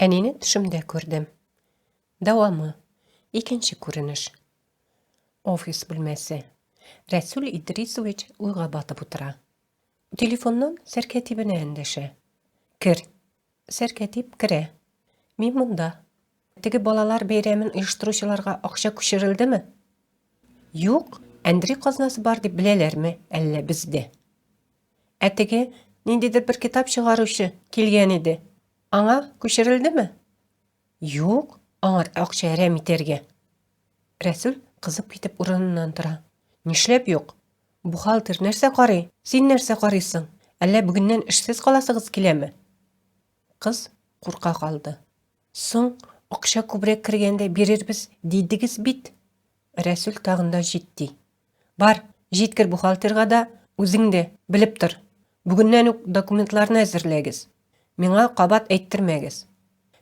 Әнине төшемдә күрдем. Дәвамы. Икенче күренеш. Офис бүлмәсе. Рәсүл Идрисович уйга батып утыра. Телефоннан сәркәтибенә эндәшә. Кер. Сәркәтип керә. Мин монда. Теге балалар бәйрәмен оештыручыларга акча күчерелдеме? Юк, Әндри казнасы бар дип беләләрме әллә бездә? Ә теге ниндидер бер китап чыгаручы килгән иде. Аңа күчерелдеме? Юк, аңар акча әрәм итәргә. Рәсүл кызып китеп урыныннан тора. Нишләп юк? Бухгалтер нәрсә карый? Син нәрсә карыйсың? Әллә бүгеннән эшсез каласыгыз киләме? Кыз курка калды. Соң, акча күбрәк кергәндә бирербез дидегез бит. Рәсүл тагын да җитди. Бар, җиткер бухгалтерга да, үзең дә белеп тор. Бүгеннән үк документларны әзерләгез. Миңа кабат әйттермәгез.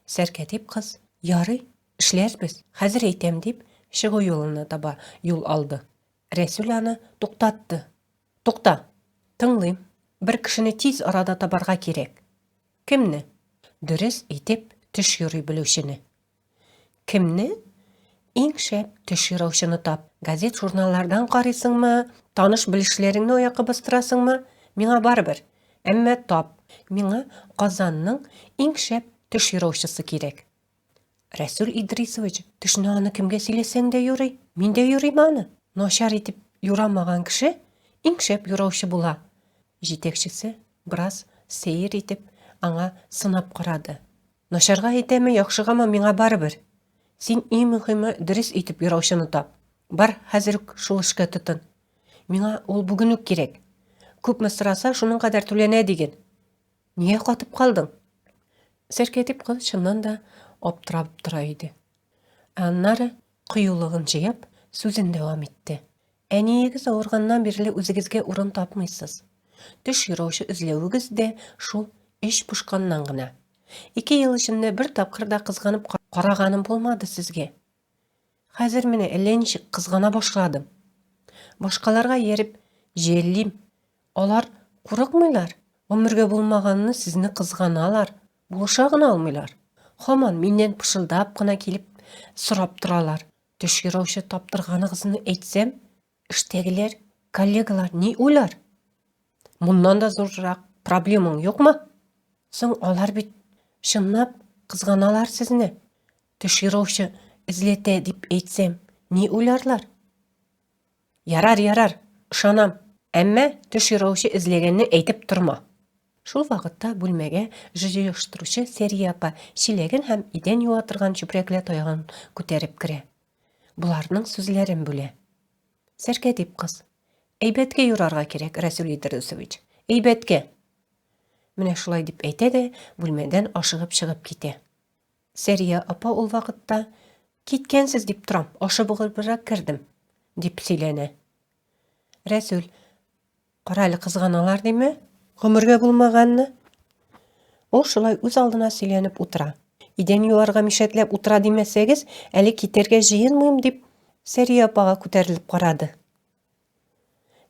Сәркәтип кыз, ярый, эшләрбез, хәзер әйтәм дип, чыгу юлына таба юл алды. Рәсүл аны туктатты. Тукта! Тыңлыйм. Бер кешене тиз арада табарга кирәк. Кемне? Дөрес итеп төш юрый белүчене. Кемне? Иң шәп төш юраучыны тап. Газет-журналлардан карыйсыңмы, таныш-белешләреңне аякка бастырасыңмы, миңа барыбер. Әмма тап. Миңа Казанның иң шәп төш юраучысы кирәк. Рәсүл Идрисович, төшне аны кемгә сөйләсәң дә юрый. Мин дә юрыйм аны. Начар итеп юрамаган кеше иң шәп юраучы була. Җитәкчесе бераз сәер итеп аңа сынап карады. Начарга әйтәме, яхшыгамы, миңа барыбер. Син иң мөхиме дөрес итеп юраучыны тап. Бар, хәзер үк шул эшкә тотын. Миңа ул бүген үк кирәк. Күпме сораса, шуның кадәр түләнә диген. Нигә катып калдың? Сәркәтип кыз чыннан да аптырап тора иде. Ә аннары, кыюлыгын җыеп, сүзен дәвам итте. Әниегез авырганнан бирле үзегезгә урын тапмыйсыз. Төш юраучы эзләвегез дә шул эч пошканнан гына. Ике ел эчендә бер тапкыр да кызганып караганым булмады сезгә. Хәзер менә әллә ничек кызгана башладым. Башкаларга ияреп җәллим. Алар курыкмыйлар. Гомергә булмаганны сезне кызганалар, булыша гына алмыйлар. Һаман миннән пышылдап кына килеп сорап торалар. Төш юраучы таптырганыгызны әйтсәм, эштәгеләр, коллегалар ни уйлар? Моннан да зуррак проблемаң юкмы? Соң алар бит чынлап кызганалар сезне. Төш юраучы эзләтә дип әйтсәм, ни уйларлар? Ярар, ярар, ышанам. Әмма төш юраучы эзләгәнне әйтеп торма. Шул вакытта бүлмәгә җыештыручы Сәрия апа чиләген һәм идән юа торган чүпрәкле таягын күтәреп керә. Боларның сүзләрен бүлә. Сәркәтип кыз. Әйбәткә юрарга кирәк, Рәсүл Идрисович. Әйбәткә. Менә шулай дип әйтә дә, бүлмәдән ашыгып чыгып китә. Сәрия апа ул вакытта, Киткәнсез дип торам, ашыгыбрак кердем, дип сөйләнә. Рәсүл, кара әле кызганалар диме? Гомергә булмаганны. Ул шулай үз алдына сөйләнеп утыра. Идән юарга мишәтләп утыра димәсәгез, әле китәргә җыенмыйм дип, Сәрия апага күтәрелеп карады.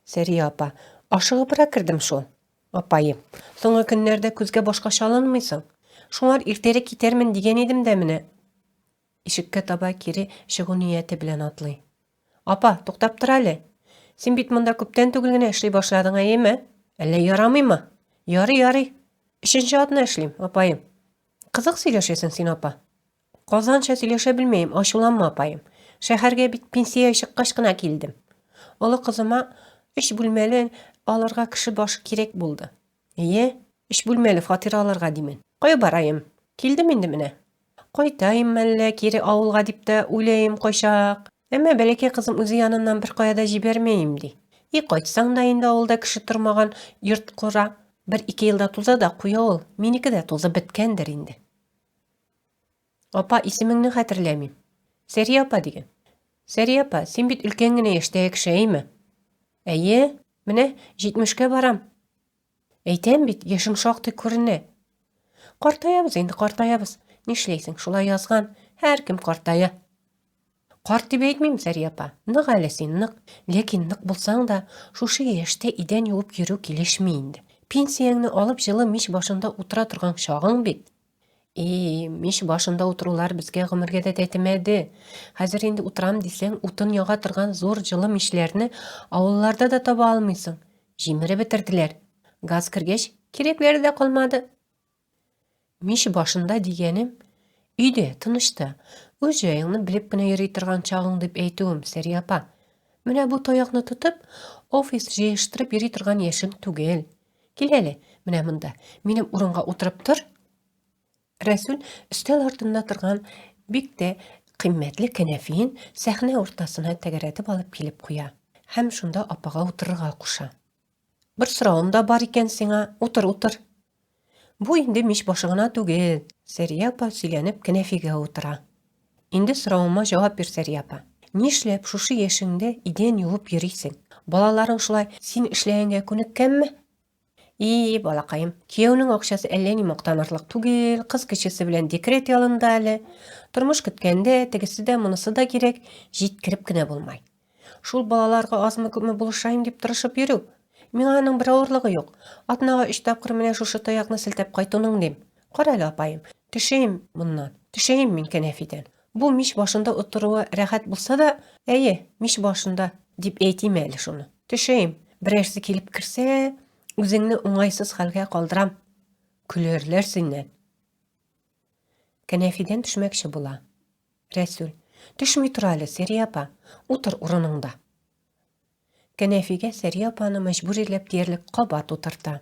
Сәрия апа, ашыгыбрак кердем шул. Апаем, соңгы көннәрдә күзгә башка чалынмыйсың. Шуңар иртәрәк китәрмен дигән идем дә менә. Ишеккә таба кире чыгу нияте белән атлый. Апа, туктап тор әле. Син бит монда күптән түгел генә эшли башладың, әйеме? Әллә ярамыймы? Ярый, ярый. Өченче атна эшлим, апаем. Кызык сөйләшәсең син, апа. Казанча сөйләшә белмәем, ачуланма, апаем. Шәһәргә бит пенсиягә чыккач кына килдем. Олы кызыма өч бүлмәле алырга кеше башы кирәк булды. Әйе, өч бүлмәле фатир алырга димен. Кая бараем? Килдем инде менә. Кайтаем мәллә кире авылга дип тә уйлаем кайчак. Әмма бәләкәй кызым үзе яныннан беркая да җибәрмәем ди. И кайтсаң да инде авылда кеше тормаган йорт кора. Бер-ике елда туза да куя ул. Минеке дә тузып беткәндер инде. Апа, исемеңне хәтерләмим. Сәрия апа диген. Сәрия апа, син бит өлкән генә яшьтәге кеше, әйме? Әйе, менә җитмешкә барам. Әйтәм бит, яшем шактый күренә. Картаябыз инде, картаябыз. Нишләйсең, шулай язган. Һәркем картая. Карт дип әйтмим, Сәрия апа. Нык әле син, нык. Ләкин нык булсаң да, шушы яшьтә идән юып йөрү килешми инде. Пенсияңне алып җылы мич башында утыра торган чагың бит. И, мич башында утырулар безгә гомергә дә тәтемәде. Хәзер инде утырам дисәң, утын яга торган зур җылы мичләрне авылларда да таба алмыйсың. Җимереп бетерделәр. Газ кергәч, кирәкләре дә калмады. Мич башында дигәнем, өйдә, тынычта, үз җаеңны белеп кенә йөри торган чагың дип әйтүем, Сәрия апа. Менә бу таякны тотып, офис җыештырып йөри торган яшең түгел. Кил әле, менә монда, минем урынга утырып тор. Рәсүл өстәл артында торган бик тә кыйммәтле кәнәфиен сәхнә уртасына тәгәрәтеп алып килеп куя һәм шунда апага утырырга куша. Бер соравым да бар икән сиңа, утыр, утыр. Бу инде мич башы гына түгел, Сәрия апа сөйләнеп кәнәфигә утыра. Инде соравыма җавап бир, Сәрия апа. Нишләп шушы яшеңдә идән юып йөрисең? Балаларың шулай син эшләгәнгә күнеккәнме? И, балакаем, кияүнең акчасы әллә ни мактанырлык түгел, кыз кечесе белән декрет ялында әле. Тормыш көткәндә, тегесе дә, монысы да кирәк, җиткереп кенә булмай. Шул балаларга азмы-күпме булышайым дип тырышып йөрү. Миңа аның бер авырлыгы юк. Атнага өч тапкыр менә шушы таякны селтәп кайтуның дим. Кара әле, апаем, төшәем моннан, төшәем мин кәнәфидән. Бу мич башында утыруы рәхәт булса да, әйе, мич башында дип әйтим әле шуны. Төшәем, берәрсе килеп керсә, үзеңне уңайсыз хәлгә калдырам. Көләрләр синнән. Кәнәфидән төшмәкче була. Рәсүл. Төшми тор әле, Сәрия апа. Утыр урыныңда. Кәнәфигә Сәрия апаны мәҗбүриләп диярлек кабат утырта.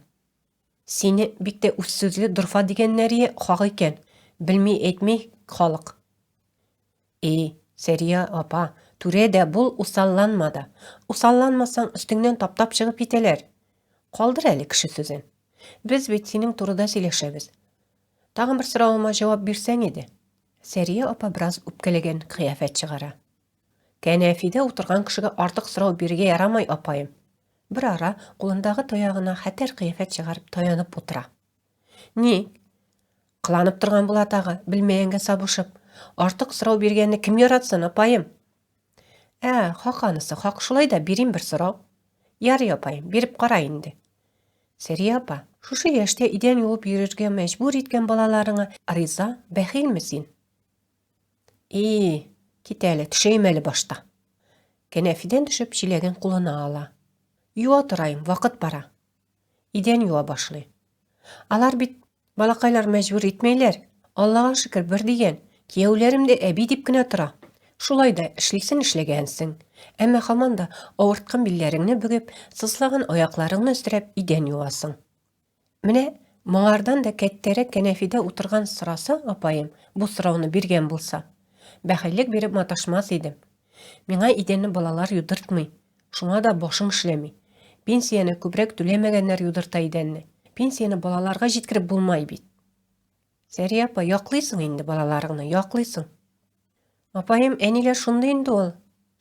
Сине бик тә үзсүзле дорфа дигәннәрие хак икән. Белми әйтми халык. И, Сәрия апа, түрә дә бул, усалланма да. Усалланмасаң, өстеңнән таптап чыгып китәләр. Калдыр әле кеше сүзен. Без бит синең турыда сөйләшәбез. Тагын бер соравыма җавап бирсәң иде. Сәрия апа бераз үпкәләгән кыяфәт чыгара. Кәнәфидә утырган кешегә артык сорау бирергә ярамый, апаем. Берара кулындагы таягына хәтәр кыяфәт чыгарып таянып утыра. Ник? Кыланып торган була тагы, белмәгәнгә сабышып. Артык сорау биргәнне кем яратсын, апаем? Ә, хак анысы, хак шулай да бирим бер сорау. Ярый, апаем, биреп кара инде. Сәрия апа, шушы яшьтә идән юып йөрергә мәҗбүр иткән балаларыңа риза, бәхилме син? И, кит әле, төшәем әле башта. Кәнәфидән төшеп, чиләген кулына ала. Юа торайым, вакыт бара. Идән юа башлый. Алар бит балакайлар мәҗбүр итмәйләр. Аллага шөкер, бер дигән. Кияүләрем дә әби дип кенә тора. Шулай да эшлисен эшләгәнсең. Әмма һаман да авырткан билләреңне бөгеп, сызлаган аякларыңны өстерәп идән юасың. Менә моңардан да кәттәрәк кәнәфидә утырган сораса, апаем, бу сорауны биргән булса, бәхиллек биреп маташмас идем. Миңа идәнне балалар юдыртмый. Шуңа да башың эшләми. Пенсияне күбрәк түләмәгәннәр юдырта идәнне. Пенсияне балаларга җиткереп булмай бит. Сәрия апа, яклыйсың инде балаларыңны, яклыйсың. Апаем, әниләр шундый инде ул.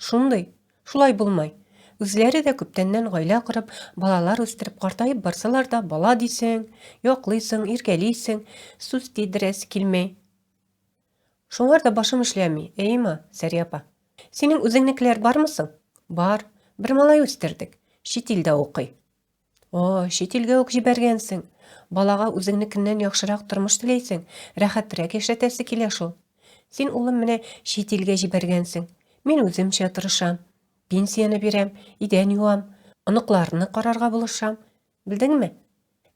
Шундый. Шулай булмай. Үзләре дә күптәннән гаилә корып, балалар үстереп картаеп барсалар да, бала дисең, яклыйсың, иркәлисең, сүз тидерәсе килмәй. Шуңар да башым эшләми, әйеме, Сәрия апа? Синең үзеңнекеләр бармы соң? Бар. Бер малай үстердек. Чит илдә укый. О, чит илгә үк җибәргәнсең. Балага үзеңнекеннән яхшырак тормыш теләйсең, рәхәтрәк яшәтәсе килә шул. Син, улым, менә чит илгә җибәргәнсең. Мин үземчә тырышам. Пенсияне бирәм, идән юам, оныкларны карарга булышам. Белдеңме?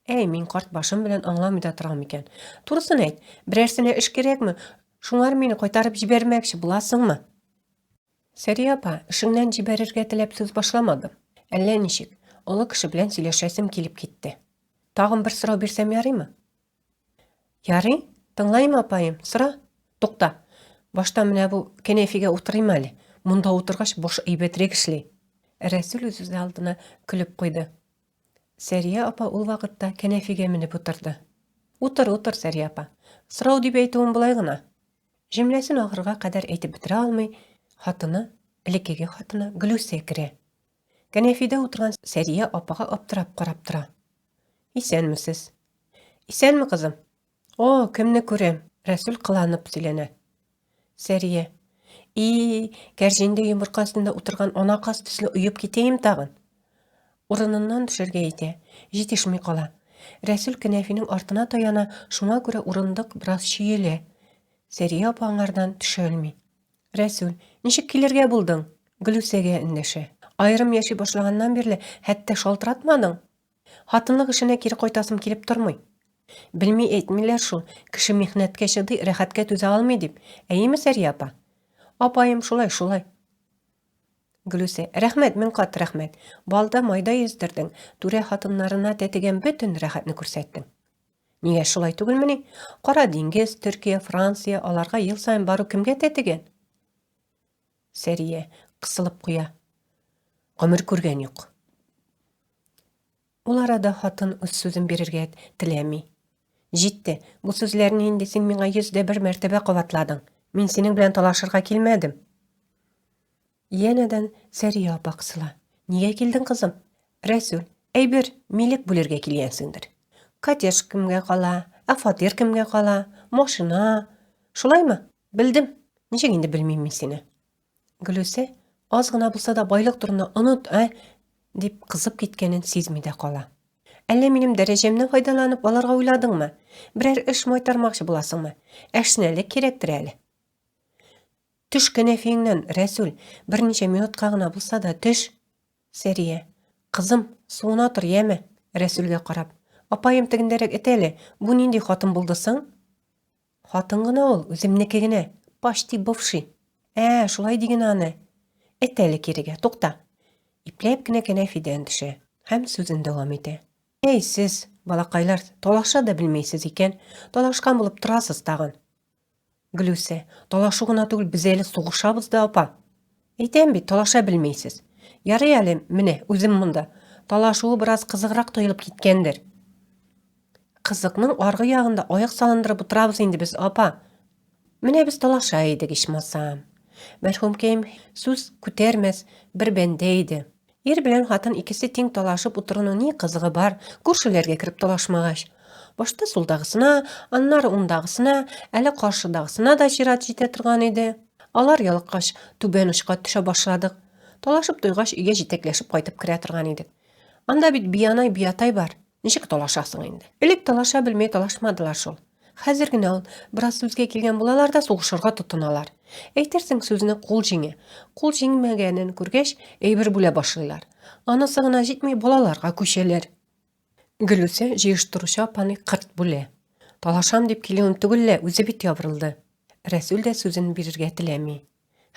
Әй, мин карт башым белән аңламый да торам икән. Турысын әйт, берәрсенә эш кирәкме? Шуңар мине кайтарып җибәрмәкче буласыңмы? Сәрия апа, эшеңнән җибәрергә теләп сүз башламадым. Әллә ничек, олы кеше белән сөйләшәсем килеп китте. Тагын бер сорау бирсәм ярыймы? Ярый, тыңлыйм, апаем, сора. Тукта, башта менә бу кәнәфигә утырыйм әле. Монда утыргач, баш әйбәтрәк эшли. Рәсүл үз-үзе алдына көлеп куйды. Сәрия апа ул вакытта кәнәфигә менеп утырды. Утыр, утыр, Сәрия апа. Сорау дип әйтүем болай гына. Җөмләсен ахырга кадәр әйтеп бетерә алмый, хатыны, элеккеге хатыны Гөлүсә керә. Кәнәфидә утырган Сәрия апага аптырап карап тора. Исәнмесез. Исәнме, кызым? О, кемне күрәм? Рәсүл кыланып сөйләнә. Сәрия. И, кәрҗиндә йомырка өстендә утырган ана каз төсле оеп китәем тагын. Урыныннан төшәргә итә, җитешми кала. Рәсүл кенәфинең артына таяна, шуңа күрә урындык бераз чөелә. Сәрия апа аңардан төшә алмый. Рәсүл, ничек килергә булдың? Гөлүсәгә эндәшә. Аерым яши башлаганнан бирле хәтта шалтыратмадың. Хатынлык эшенә кире кайтасым килеп тормый. Белми әйтмиләр шул, кеше михнәткә чыдый, рәхәткә түзә алмый дип. Әйеме, Сәрия апа? Апаем, шулай, шулай. Гөлүсә, рәхмәт, мең кат рәхмәт. Балда, майда йөздердең, түрә хатыннарына тәтегән бөтен рәхәтне күрсәттең. Нигә шулай түгелмени? Кара диңгез, Төркия, Франция, аларга ел саен бару кемгә тәтегән? Сәрия кысылып куя. Гомер күргән юк. Ул арада хатын үз сүзен бирергә теләми. Җитте, бу сүзләрне инде син миңа 101 мәртәбә кабатладың. Мин синең белән талашырга килмәдем. Янәдән Сәрия апа кысыла. Нигә килдең, кызым? Рәсүл, әйбер, милек бүлергә килгәнсеңдер. Коттедж кемгә кала, ә фатир кемгә кала, машина. Шулаймы? Белдем. Ничек инде белмим мин сине? Гөлүсә, аз гына булса да байлык турында оныт, ә? дип кызып киткәнен сизми дә кала. Әллә минем дәрәҗәмнән файдаланып алырга уйладыңмы? Берәр эш майтармакчы буласыңмы? Әшнәлек кирәктер әле. Төш кәнәфиеңнән, Рәсүл, берничә минутка гына булса да төш. Сәрия. Кызым, суына тор, яме. Рәсүлгә карап. Апаем тегендәрәк эт әле, бу нинди хатын булды соң? Хатын гына ул, үземнеке генә. Почти бывший. Ә, шулай диген аны. Эт әле кирегә, тукта. Ипләп кенә кәнәфидән төшә һәм сүзен дәвам итә. Әй, сез, балакайлар, талаша да белмисез икән. Талашкан булып торасыз тагын. Гөлүсә, талашу гына түгел, без әле сугышабыз да, апа. Әйтәм бит, талаша белмисез. Ярый әле, менә, үзем монда. Талашуы бераз кызыграк тоелып киткәндер. Кызыкның аргы ягында аяк салындырып утырабыз инде без, апа. Менә без талаша идек, ичмасам. Мәрхүмкәем сүз күтәрмәс бер бәндә иде. Ир белән хатын икесе тиң талашып утыруның ни кызыгы бар, күршеләргә кереп талашмагач. Башта сулдагысына, аннары уңдагысына, әле каршыдагысына да чират җитә торган иде. Алар ялыккач, түбән очка төшә башладык. Талашып туйгач, өйгә җитәкләшеп кайтып керә торган идек. Анда бит бианай, биатай бар. Ничек талашасың инде? Элек талаша белмәй талашмадылар шул. Хәзер генә ул бераз сүзгә килгән булалар да сугышырга тотыналар. Әйтерсең сүзне кул җиңә. Кул җиңмәгәнен күргәч, әйбер бүлә башлыйлар. Анысы гына җитми, балаларга күчәләр. Гөлүсә җыештыручы апаны кырт бүлә. Талашам дип килүем түгел лә, үзе бит ябырылды. Рәсүл дә сүзен бирергә теләми.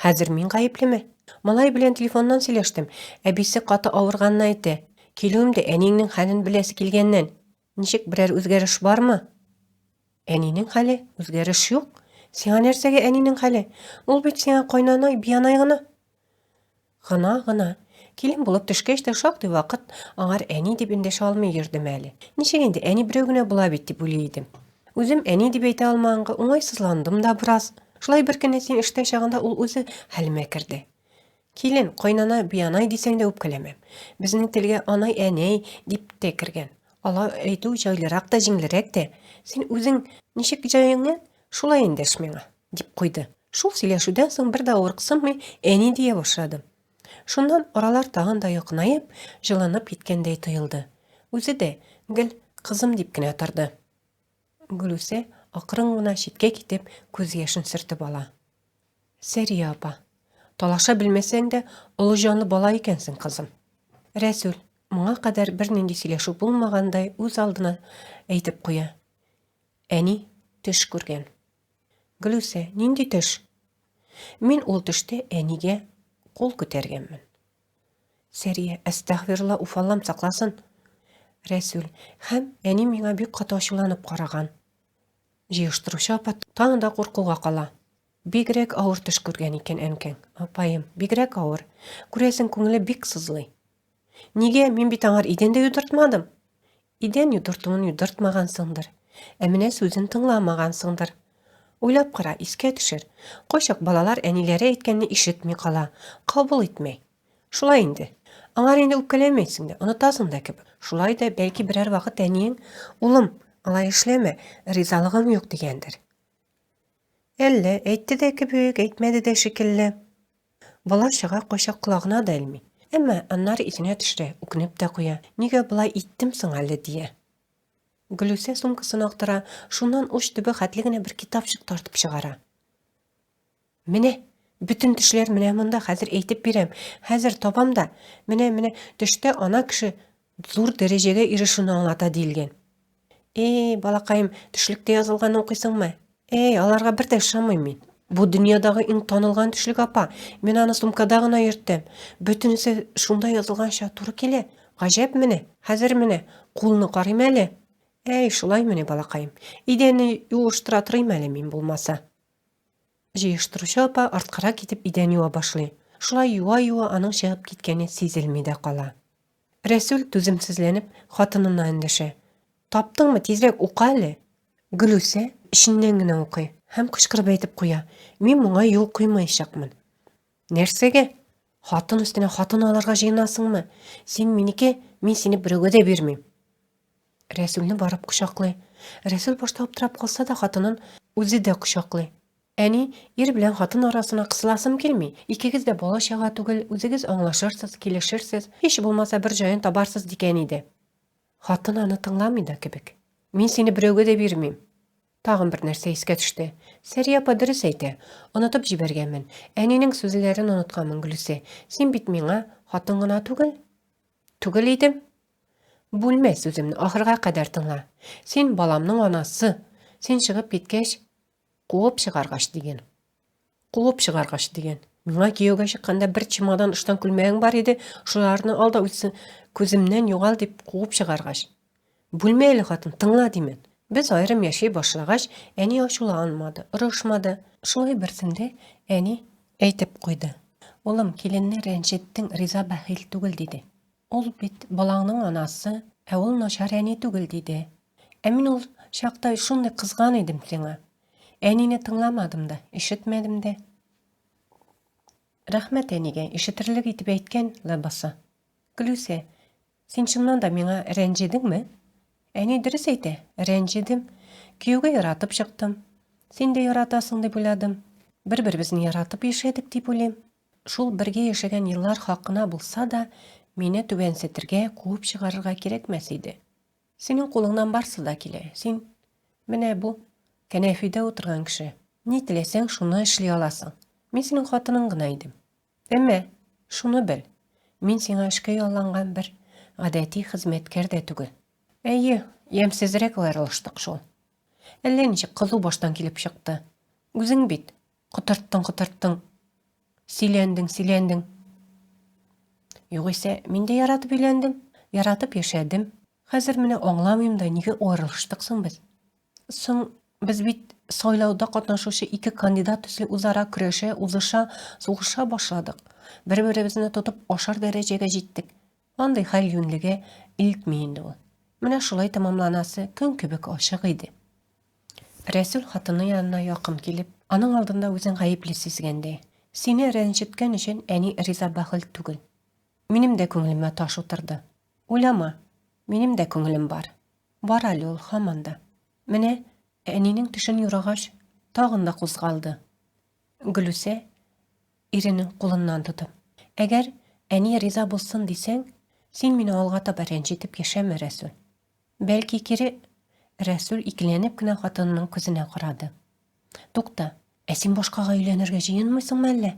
Хәзер мин гаеплеме? Малай белән телефоннан сөйләштем. Әбисе каты авырганын әйтә. Килүем дә әниеңнең хәлен беләсе килгәннән. Ничек, берәр үзгәреш бармы? Әнинең хәле? Үзгәреш юк. Сиңа нәрсәгә әнинең хәле? Ул бит сиңа кайнанай, бианай гына. Гына, гына. Килен булып төшкәч тә шактый вакыт аңар әни дип эндәшә алмый йөрдем әле. Ничек инде, әни берәү генә була бит дип уйлый идем. Үзем әни дип әйтә алмаганга уңайсызландым да бераз. Шулай бер көнне син эштә чагында ул үзе хәлемә керде. Килен, кайнана, бианай дисәң дә үпкәләмәм. Безнең телгә анай, әнәй дип тә кергән. Алай әйтү җайлырак та, җиңелрәк тә. Син үзең ничек җаеңа, шулай эндәш миңа, дип куйды. Шул сөйләшүдән соң бер дә авырыксынмый, әни дия башладым. Шуннан аралар тагын да якынаеп, җылынып киткәндәй тоелды. Үзе дә гел кызым дип кенә торды. Гөлүсә акрын гына читкә китеп, күз яшен сөртеп ала. Сәрия апа, талаша белмәсәң дә, олы җанлы бала икәнсең, кызым. Рәсүл, моңа кадәр бернинди сөйләшү булмагандай, үз алдына әйтеп куя. Әни төш күргән. Гөлүсә, нинди төш? Мин ул төштә әнигә кул күтәргәнмен. Сәрия, әстәгъфирулла, уфаллам сакласын. Рәсүл, һәм әни миңа бик каты ачуланып караган. Җыештыручы апа тагын да куркуга кала. Бигрәк авыр төш күргән икән әнкәң, апаем, бигрәк авыр. Күрәсең, күңеле бик сызлый. Нигә, мин бит аңар идән дә юдыртмадым. Идән юдыртуын юдыртмагансыңдыр, ә менә сүзен тыңламагансыңдыр. Уйлап кара, искә төшер. Кайчак балалар әниләре әйткәнне ишетми кала, кабул итми. Шулай инде. Аңар инде үпкәләмәйсең дә, онытасың да кебек. Шулай да, бәлки берәр вакыт әниең, улым, алай эшләмә, ризалыгым юк дигәндер. Әллә, әйтте дә кебек, әйтмәде дә шикелле. Бала-чага кайчак колагына да элми. Әмма аннары исенә төшерә, үкенеп тә куя. Нигә болай иттем соң әле, дия. Гөлүсә сумкасын актара, шуннан уч төбе хәтле генә бер китапчык тартып чыгара. Менә, бөтен төшләр менә монда, хәзер әйтеп бирәм. Хәзер табам да. Менә, менә, төштә ана кеше зур дәрәҗәгә ирешүне аңлата диелгән. Эй, балакаем, төшлектә язылганны укыйсыңмы? Эй, аларга бер дә ышанмыйм мин. Бу дөньядагы иң танылган төшлек апа. Мин аны сумкада гына йөрттем. Бөтенесе шунда язылганча туры килә. Гаҗәп менә. Хәзер менә кулны карыйм әле. Әй, шулай менә, балакаем. Идәнне юыштыра торыйм әле мин булмаса. Җыештыручы апа арткарак китеп идән юа башлый. Шулай юа-юа аның чыгып киткәне сизелми дә кала. Рәсүл, түземсезләнеп, хатынына эндәшә. Таптыңмы, тизрәк укы әле! Гөлүсә эченнән генә укый һәм кычкырып әйтеп куя, Мин моңа юл куймаячакмын. Нәрсәгә? Хатын өстенә хатын алырга җыенасыңмы? Син минеке, мин сине берәүгә дә бирмим. Рәсүлне барып кочаклый. Рәсүл башта аптырап калса да, хатынын үзе дә кочаклый. Әни, ир белән хатын арасына кысыласым килми. Икегез дә бала-чага түгел, үзегез аңлашырсыз, килешерсез, һич булмаса бер җаен табарсыз дигән иде. Хатын аны тыңламый да кебек. Мин сине берәүгә дә бирмим. Тагын бер нәрсә искә төште. Сәрия апа дөрес әйтә. Онытып җибәргәнмен. Әнинең сүзләрен онытканмын, Гөлүсә. Син бит миңа хатын гына түгел. Түгел идем. Бүлмә сүземне ахырга кадәр тыңла. Син баламның анасы. Син чыгып киткәч, куып чыгаргач диген. Куып чыгаргач диген. Миңа кияүгә чыкканда бер чемодан ыштан күлмәгең бар иде, шуларны ал да үтсен, күземнән югал дип куып чыгаргач. Бүлмә әле, хатын, тыңла димен. Без аерым яши башлагач, әни ачуланмады, орышмады. Шулай берсендә әни әйтеп куйды. Улым, киленне рәнҗеттең, риза бәхил түгел, диде. Ул бит балаңның анасы, ә ул начар әни түгел, диде. Ә мин ул чакта шундый кызган идем сиңа. Әнине тыңламадым да, ишетмәдем дә. Рәхмәт әнигә, ишетерлек итеп әйткән, ләбаса. Гөлүсә, син чыннан да миңа рәнҗедеңме? Әни дөрес әйтә, рәнҗедем. Кияүгә яратып чыктым. Син дә яратасың дип уйладым. Бер-беребезне яратып яшәдек дип уйлыйм. Шул бергә яшәгән еллар хакына булса да, мине түбәнсетергә, куып чыгарырга кирәкмәс иде. Синең кулыңнан барсы да килә. Син, менә бу кәнәфидә утырган кеше. Ни теләсәң, шуны эшли аласың. Мин синең хатының гына идем. Әмма шуны бел, мин сиңа эшкә ялланган бер гадәти хезмәткәр дә түгел. Әйе, ямьсезрәк аерылыштык шул. Әллә ничек кызу баштан килеп чыкты. Үзең бит, Котырттың, котырттың. Сөйләндең, сөйләндең. Югыйсә, мин дә яратып өйләндем, яратып яшәдем. Хәзер менә аңламыйм да, нигә аерылыштык соң без? Соң без бит сайлауда катнашучы ике кандидат төсле үзара көрәшә, узыша, сугыша башладык. Бер-беребезне тотып ашар дәрәҗәгә җиттек. Андый хәл юньлегә илтми инде ул. Менә шулай тәмамланасы көн кебек ачык иде. Рәсүл хатыны янына якын килеп, аның алдында үзен гаепле сизгәндәй, Сине рәнҗеткән өчен әни риза-бәхил түгел. Минем дә күңелемә таш утырды. Уйлама, минем дә күңелем бар. Бар әле ул һаман да. Менә, әнинең төшен юрагач, тагын да кузгалды. Гөлүсә, иренең кулыннан тотып, Әгәр әни риза булсын дисәң, син мине алга таба рәнҗетеп яшәмә, Рәсүл. Бәлки кире Рәсүл икеләнеп кенә хатынының күзенә карады. Тукта, ә син башкага өйләнергә җыенмыйсыңмы әллә?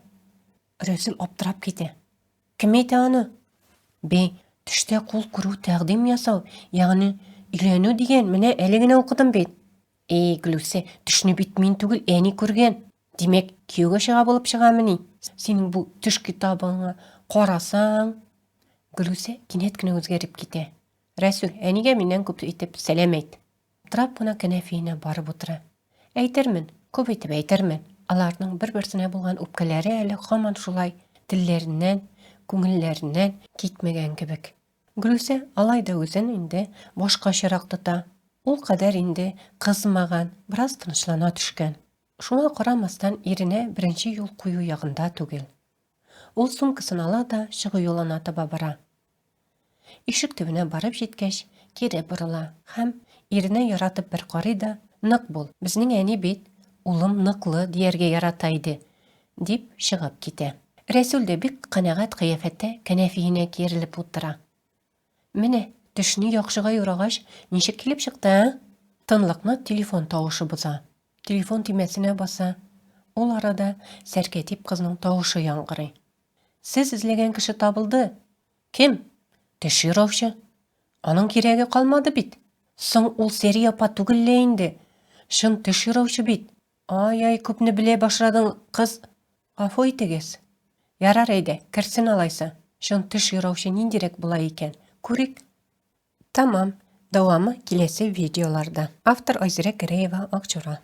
Рәсүл аптырап китә. Кем әйтә аны? Бей, төштә кул күрү тәкъдим ясау, ягъни өйләнү дигән, менә әле генә укыдым бит. Эй, Гөлүсә, төшне бит мин түгел, әни күргән. Димәк, кияүгә чыга булып чыгамыни? Синең бу төш китабыңа карасаң, Гөлүсә кинәт кенә үзгәреп китә. Рәсүл, әнигә миннән күп итеп сәлам әйт. Аптырап кына кәнәфиенә барып утыра. Әйтермен, күп итеп әйтермен. Аларның бер-берсенә булган үпкәләре әле һаман шулай телләреннән, күңелләреннән китмәгән кебек. Гөлүсә алай да үзен инде башкачарак тота. Ул кадәр инде кызмаган, бераз тынычлана төшкән. Шуңа карамастан иренә беренче юл кую ягында түгел. Ул сумкасын ала да чыгу юлына таба бара. Ишек төбенә барып җиткәч, кире борыла һәм, иренә яратып бер карый да, Нык бул, безнең әни бит, улым ныклы, дияргә ярата иде, дип чыгып китә. Рәсүл дә бик канәгать кыяфәттә кәнәфиенә киерелеп утыра. Менә! Төшне яхшыга юрагач, ничек килеп чыкты, ә? Тынлыкны телефон тавышы боза. Телефон төймәсенә баса. Ул арада сәркәтип кызның тавышы яңгырый. Сез эзләгән кеше табылды. Кем? Төш юраучы. Аның кирәге калмады бит. Соң ул Сәрия апа түгел лә инде. Чын төш юраучы бит. Ай-ай, күпне белә башладың, кыз. Гафу итегез. Ярар әйдә, керсен алайса. Чын төш юраучы ниндирәк була икән? Күрик. Тәмам. Дәвамы киләсе видеоларда. Автор Айзирә Гәрәева, Акчура.